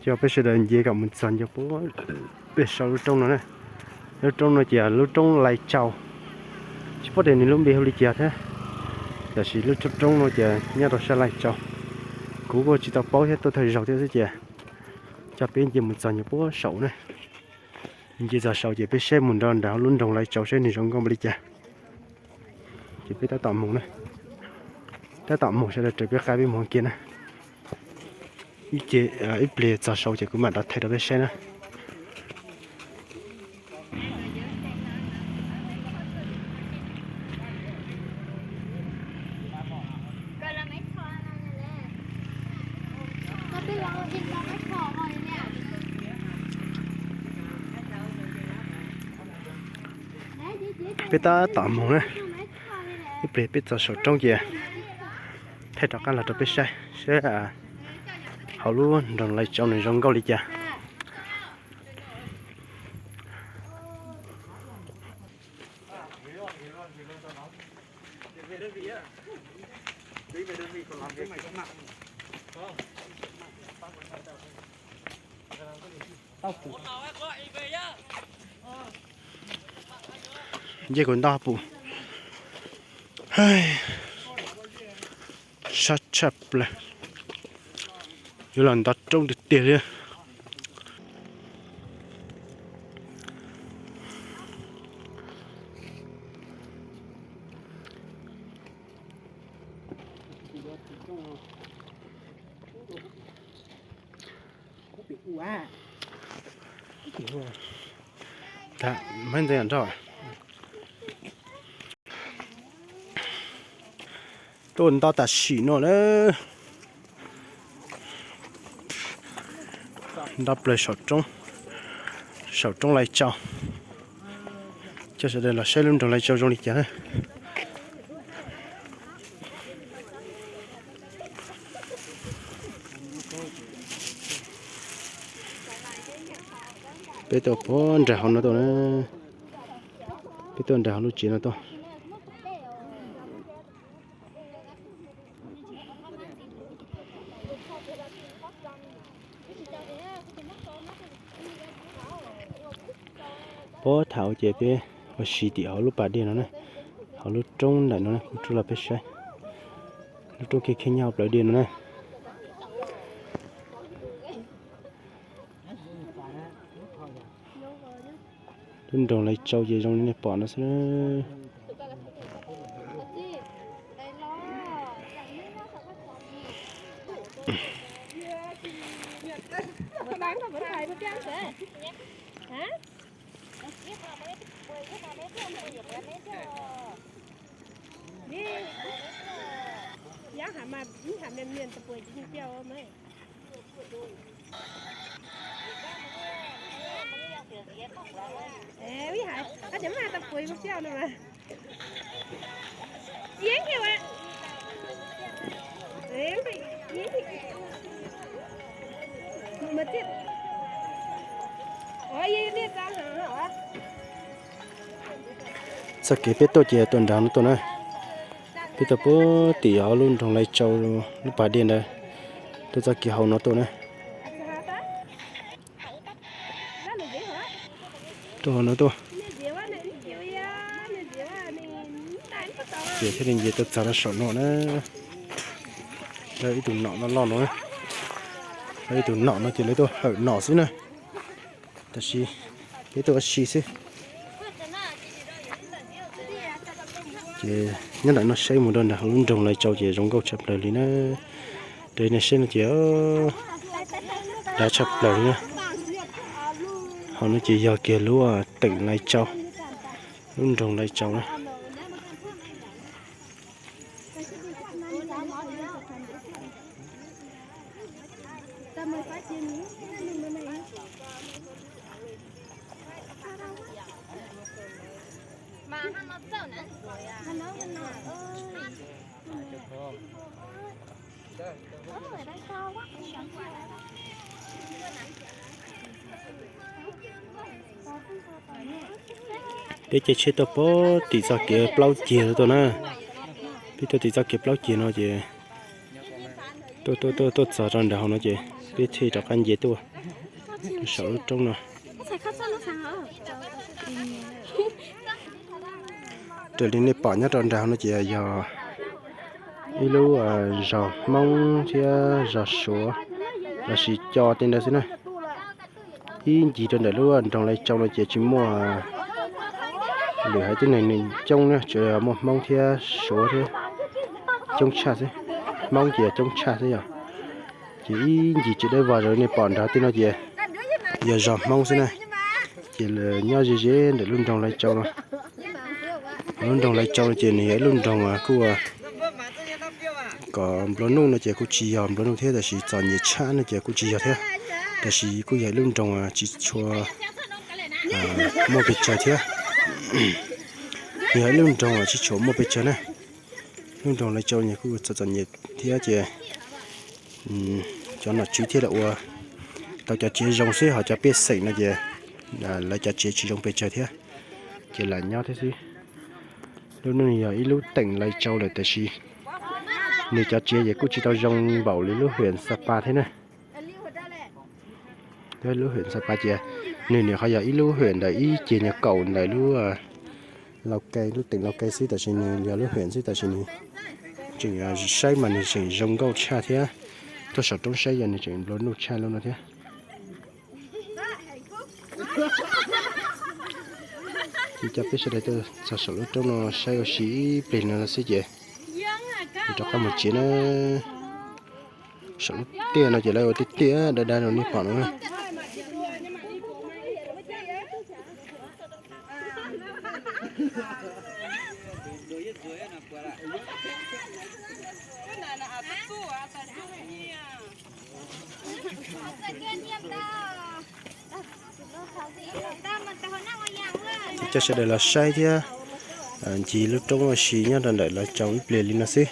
Coj peb sawv daws nce kom mus txog nce puag pem saum lub roob no na. Lub roob no ces lub roob Lais Tsau, tsis paub tias nws lub npe hu li cas thiab, tab sis lub roob no ces nyob rau sab Lais Tsau. Kuv kuj tsis tau paub thiab, tuaj thawj zaug thiab xwb ces coj peb nce mus txog nce puag saum na. Nce txog saum ces peb saib mus nrog nram lub nroog Lais Tsau saib nws zoo nkauj npaum li cas. Ces peb tab tom mus na, tab tom mus sawv daws raws peb qab peb mus kiag na. Ib ce, ib pliag txog saum ces kuv mam rov thaij rau peb saib na. Peb tab tom mus na, ib pliag peb txog saum roob ces thaij rov qab los rau peb saib saib hauv lub nroog Lais Tsau nws zoo nkauj li cas. Nce kuv nto pum, sab tshaj plaws, yuav los nto roob tiag tiag li. Tuaj nto tam sim no na, nto plaws saum roob, saum roob Lais Tsau. Coj sawv daws los saib lub nroog Lais Tsau zoo li cas na. Peb tuaj puag nram hauv no tuaj na, peb tuaj nram hauv lub tsev no tuaj. Puag thaum ub ces peb ua si tim hauv lub pas dej no na, hauv lub roob ntawm no na, kuv rub los peb saib. Lub roob kiag kiag nyob hauv plawv dej no na. Lub nroog Lais Tsau ces zoo li nej pom no xwb. Txoj kev peb tuaj ces tuaj nram no tuaj na. Peb tuaj puag tim hauv lub nroog Lais Tsau lub pas dej ntawd, tuaj txoj kev hauv no tuaj na. Tuaj hauv no tuaj. Ces thiaj li nce tuaj txog rau saum no na. Lawv ib tug nom no loj no, lawv ib tug nom no ces lawv tuaj hawm nom xwb na. Tab sis peb tuaj ua si xwb. Ces Nyob nram no saib mus rau nram hauv lub nroog Lais Tsau ces zoo nkauj tshaj plaws li na. Raws li nej saib no ces dav tshaj plaws li na. Hauv no ces yog kiag lub teem Lais Tsau, lub nroog Lais Tsau na. Peb caij tsheb tuaj pem tim txoj kev plaub ceg tuaj na. Peb tuaj tim txoj kev plaub ceg no ces tuaj tuaj tuaj tuaj txog rau nram hauv no ces peb thiaj rov qab nce tuaj saum lub roob no. Raws li nej pom nyob rau nram hauv no ces yog ib lub zos Hmoob thiab zos Suav lossis Co tej ntawd xwb na. Ib ncig rau ntawm lub nroog Lais Tsau no ces tsis muaj lwm haiv tib neeg coob na, tsuas yog muaj Hmoob thiab Suav thiab, coob tshaj xwb. Hmoob ces yog coob tshaj xwb yog. Ces ib ncig tsev dawb vog zoo li nej pom nrad tej no ces yog zos Hmoob xwb na. Ces nyob ze ze ntawm lub nroog Lais Tsau no. Lub nroog Lais Tsau no ces nws yog ib lub nroog kuj kom nplua nuj no ces kuj tsis yog nplua nuj thiab, tab sis txom nyem tshaj no ces kuj tsis yog thiab. Tab sis kuj yog ib lub nroog tsis tshua muaj pes tsawg thiab. Nws yog ib lub nroog tsis tshua muaj pes tsawg na. Lub nroog Lais Tsau no kuj txom txom nyem thiab ces cov nom tswv thiaj li ua tau cov tsev zoo xwb, ho cov pej xeem no ces lawv cov tsev tsis zoo pes tsawg thiab, ces lam nyob thiab xwb. Lub no yog ib lub teem Lais Tsau lawm tab sis nws cov tsev ces kuj tsis tau zoo npaum li lub hwm Xa Pa thiab na. Lub hwm Xa Pa ces nws nws qhov yog ib lub hwm ntawm ib ceg nyuag kaum ntawm lub Lau Kai, lub teem Lau Kai xwb, tab sis nws yog lub hwm xwb tab sis nws tseem saib mas nws tseem zoo nkauj tshaj thiab. Tuaj saum roob saib yog nws tseem nplua nuj tshaj lub no thiab. Ces coj peb sawv daws tuaj txog saum lub roob no saib ua si ib pliag no xwb ces rov qab mus tsev na. Saum lub tiaj no ces lawv ua tiaj tiaj dawb dawb no nej pom no na. Coj sawv daws los saib thiab ncig lub roob ua si nyob rau ntawm Lais Tsau ib pliag li no xwb.